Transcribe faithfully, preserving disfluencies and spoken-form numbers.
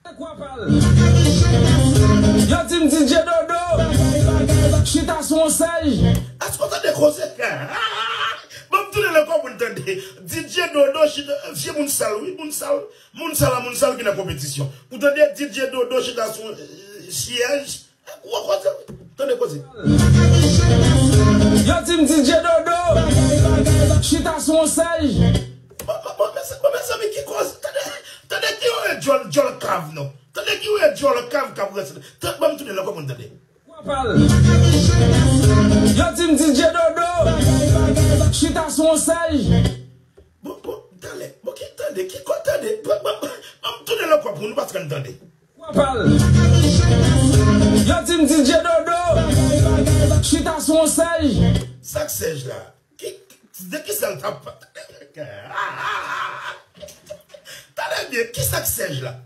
Yo di m D J Dodo chita sou yon sèj. Èske w tande koze? Ban m tounen l ankò pou n tande. D J Dodo chita, vye moun sal, wi, moun sal. Moun sal a moun sal ki nan konpetisyon. Ou tande D J Dodo chita sou yon, euh, syèj. Ou wè koze, wi. Tande koze. Yo di m D J Dodo chita sou yon sèj. Bon, bon, bon, mezanmi, ki koze? Tande, tande ki yon djòl, djòl kav, non. Tande ki yon djòl kav k ap ranse. Tande, ban m tounen l ankò pou n tande. Yo di m D J Dodo chita sou yon sèj. Bon, bon, talè. Bon, ki tande, ki kote tande? Ban, ban, ban m tounen l ankò pou nou, paske n tande. Yo di m D J Dodo chita sou yon sèj. Sa k sèj la? Ki, de ki sa l t ap pale? Tande byen, ki sa k sèj la?